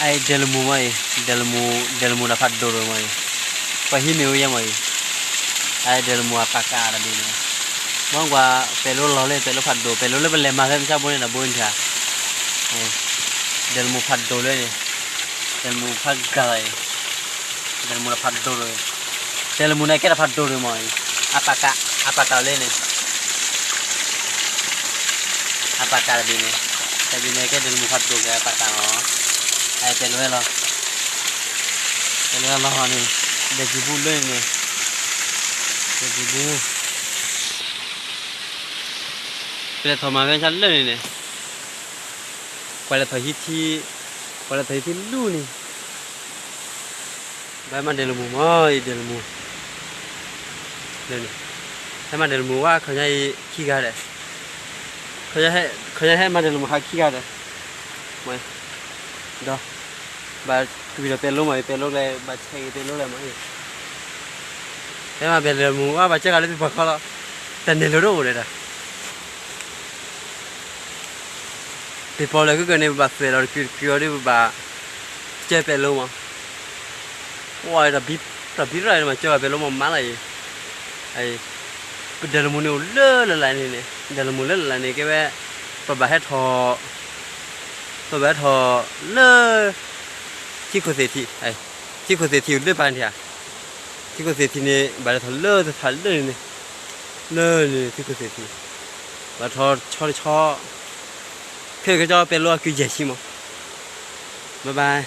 အဒဲလမူမ့ၢ်အံၤ, ဒဲလမူ, ဒဲလမူဒီးဖးဒိၣ်ဒိၣ်မ့ၢ်အံၤ, ပှၤဟံးမ့ၢ်ဝဲယဲမ့ၢ်အံၤ, အဒဲလမူအပာ်ကးတဒုန့ၣ်, မ့ၢ်ကွၢ် ပဲၤလိလီၤလၢ ပဲၤလိဖးဒိၣ်, ပဲၤလိလၢပလဲၤမၤဖဲမုၢ်ဆါဘိန့ၣ်ဒီးဘိန့ၣ်ဧါ, ဒဲလမူဖးဒိၣ်လၢန့ၣ်, ဒဲလမူဖးကးလီၤအံၤ, ဒဲလမူဒီးဖးဒိၣ်ဒိၣ်, ဒဲလမူန့ၣ်ကဲဒီးဖးဒိၣ်ဒိၣ်မ့ၢ်အံၤ, အပာ်ကး, အပာ်ကးလၢန့ၣ် အပာ်ကးတဒုန့ၣ်, တဒုန့ၣ်ကဲဒဲလမူဖးဒိၣ်ကဲအပာ်ကးလီၤ, အပဲၤလိဟဲလီၤ, ပဲၤလိဟဲလီၤန့ၣ်, ဒဲကံဘူလၢန့ၣ်, ဒဲကံဘူ, ပလဲၤထီၣ်မၤဖဲဆါလၢန့ၣ်န့ၣ်, ပှၤလဲၤထီၣ်ဟံးထံ, ပှၤလဲၤထီၣ်ဟံးထံလူန့ၣ် ဘၣ်မၤဒဲလမူမ့ၢ်အံၤ ဒဲလမူ, လၢန့ၣ်, ဟဲမၤဒဲလမူဝဲခီညါအံၤခံဂၤဒီး, ခီညါဟဲမၤဒဲလမူဟးခံဂၤဒီး, ဒီး, ဘၣ်ကွံာ်ဒီးပဲၤလိမ့ၢ်အံၤ ပဲၤလိလဲၣ် ဘၣ်ဆဲးဂ့ၤပဲၤလိလဲၣ်မ့ၢ်အံၤ, ဟဲမၤဒဲလမူဝဲဘၣ်ကဲဂၤလၢပပှၤခီလီၤ, တၢ်နဲၣ်လိၤတအိၣ်ဒီးတၢ် ပပီၣ်လဲၣ်ကကၢၢ်န့ၣ် ပဘၣ်သွဲၣ်လီၤတကုာ်တကုာ်အီၤဒီး ပဘၣ်ကၢပဲၤလိမး, ဝဲတၢ်ဘံရၣ်န့ၣ် မၤကၢပဲၤလိမးမးလီၤအံၤ, ပဒဲလမူန့ၣ်အိၣ်လၢလၢ်လၢ်န့ၣ်န့ၣ် ဒဲလမူလၢလၢ်လၢ်န့ၣ် ကဲဝဲ, ပဘၣ်ဟဲထီၣ်, ပဘၣ်ဟဲထီၣ်လၢ ထံခိၣ်သ့ၣ်ထံး, ထံခိၣ်သ့ၣ်ထံးအိၣ်လၢပၢ်န့ၣ်ဧါ, ထံခိၣ်သ့ၣ်ထံးန့ၣ် ဘၣ်လဲၤထီၣ်လၢတဖၣ်လၢန့ၣ်န့ၣ်, လၢန့ၣ်ထံခိၣ်သ့ၣ်ထံး, ဘၣ်ထီၣ်တဆီတဆီ, ခဲကၠီပဲၤလိအကုယဲၢ်ဆံမး, bye bye.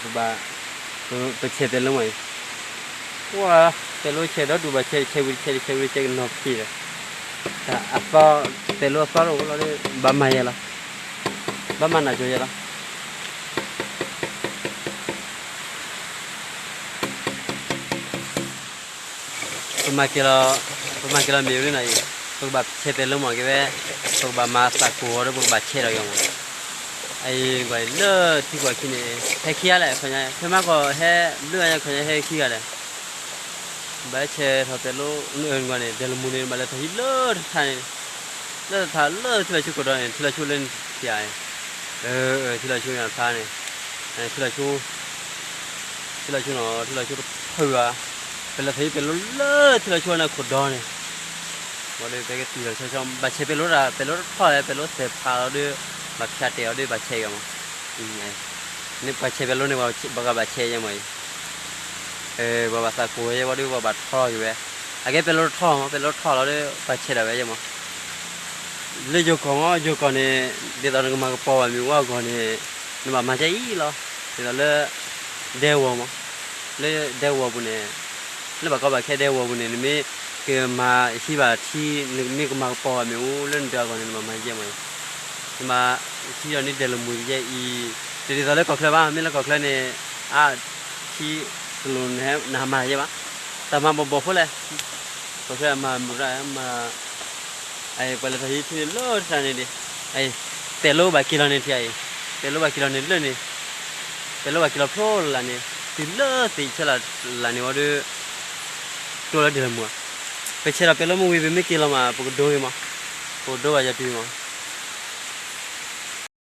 ပဘၣ်, ပဆဲးပဲၤလိမးအံၤ, ပှၤပဲၤလိဆဲးဒီဒူၣ်ဘၣ်ဆဲး ဆဲးဝံၤတဆဲး တဆဲးဝံၤတဆဲးကနီၤဖံးဒီး, တၢ်အသီ, ပဲၤလိအသီတအိၣ်လီၤဒီး ဘၣ်မၤယဲလီၤ, ဘၣ်မၤနၢ်ကၠိယဲလီၤ. ပမၤက့ၤလီၤ, ပမၤက့ၤလီၤမ့ၢ်ဝဲန့ၣ်အံၤ, ပကဘၣ်ဆဲးပဲၤလိမးက့ၤဝဲ, ပကဘၣ်မၤသးကိၢ်အီၤဒီး ပကဘၣ်ဆဲးဒီးက့ၤမး, အအံၤကွၢ်လၢထံကွၢ်ခံန့ၣ် ဟဲခံဂၤလဲၣ်, ခဲမးကီးဟဲဘျုးအါညါ ခီညါဟဲခံဂၤဒီး, ဘၣ်ဆဲးထီၣ်ပဲၤလိန့ၣ် ဒဲလမူန့ၣ် ဘၣ်လဲၤထီၣ်ဟံးလၢတထါန့ၣ်, လၢတထါလၢထံလီၤဆူကီၢ်ဒီးန့ၣ် ထံလီၤဆူလၢန့ၣ်ဧါ, ထံလီၤဆူန့ၣ်ဖျါန့ၣ်, ထံလီၤဆူ ထံလီၤဆူနီၤ ထံလီၤဆူတဖုဧါ, ပလဲၤထီၣ်ဟံးပဲၤလိလၢထံလီၤဆူန့ၣ်ခိၣ်ဒီန့ၣ်, ဝံၤဒီးပကတုၤလီၤဆီဆီ ဘၣ်ဆဲးပဲၤလိတၢ် ပဲၤလိတထီၣ်လၢ ပဲၤလိသဲးဖးလီၤဒီး ဘၣ်ဖၠးတဲာ်အီၤဒီးဘၣ်ဆဲးက့ၤမး, န့ၣ်ပှၤဆဲးပဲၤလိန့ၣ် ပှၤကဘၣ်ဆဲးယဲမးအံၤ, ပှၤဘၣ်သးကိၢ်ဝဲယဲဝံၤဒီး ပှၤဘၣ်ထီလီၤက့ၤဝဲ, အကဲပဲၤလိတထီၣ်မး ပဲၤလိတထီၣ်လီၤဒီး ပှၤဆဲးဒၣ်ဝဲယဲမး လၢယိၤကီၢ်မး ယိၤကီၢ်န့ၣ် ဒ်သိးနကမၤကပီၤဘၣ်မ့ၢ်ဝဲအဂီၢ်န့ၣ် နဘၣ်မၤကဲအံၤလီၤ. ဒ်သိးလၢ ဒဲဝီၤမး, လၢဒဲဝီၤပူၤန့ၣ်, လၢဘၣ်ကီဘၣ်ခဲဒဲဝီၤပူၤန့ၣ် နမ့ၢ်ကမၤဟံးဘၣ်ထံ နမ့ၢ်ကမၤကပီၤဘၣ်မ့ၢ်အိၣ်လၢနဒၢးအဂီၢ်န့ၣ် နဘၣ်မၤယဲမးအံၤ, နမၤထံဒီးန့ၣ်ဒဲးလၢမူယဲအံၤ, တဒ်သိးလၢကီၢ်ချၢဘၣ်, မ့ၢ်လၢကီၢ်ချၢန့ၣ် အါ ထံတလိၤနဟးမၤယဲဘၣ်, တၢ်မၤဘီၣ်ဘီၣ်ဖိလဲၣ်, ကီၢ်ချၢမၤမုၢ်ရၣ်မၤ အပှၤလဲၤထီၣ်ဟံးထံန့ၣ်လၢတၢ်န့ၣ်ဒံး, ပဲၤလိဘၣ်က့ၤလီၤန့ၣ်ထံအံၤ, ပဲၤလိဘၣ်က့ၤလီၤန့ၣ်လၢန့ၣ်, ပဲၤလိဘၣ်က့ၤလီၤဖျိလၢ်လၢ်န့ၣ်, တုၤလၢသ့ၣ်ဆၢလၢ်လၢ်န့ၣ်ဝံၤဒီး တိၢ်လၢဒဲးလၢမူဧါ, ပဆဲးဒီးပဲၤလိမ့ၢ်ဝံၤ ပမ့ၢ်က့ၤလီၤမး ပကဒိဂ့ၤမး, ပကဒိဘၣ်ယၤတုၤမး,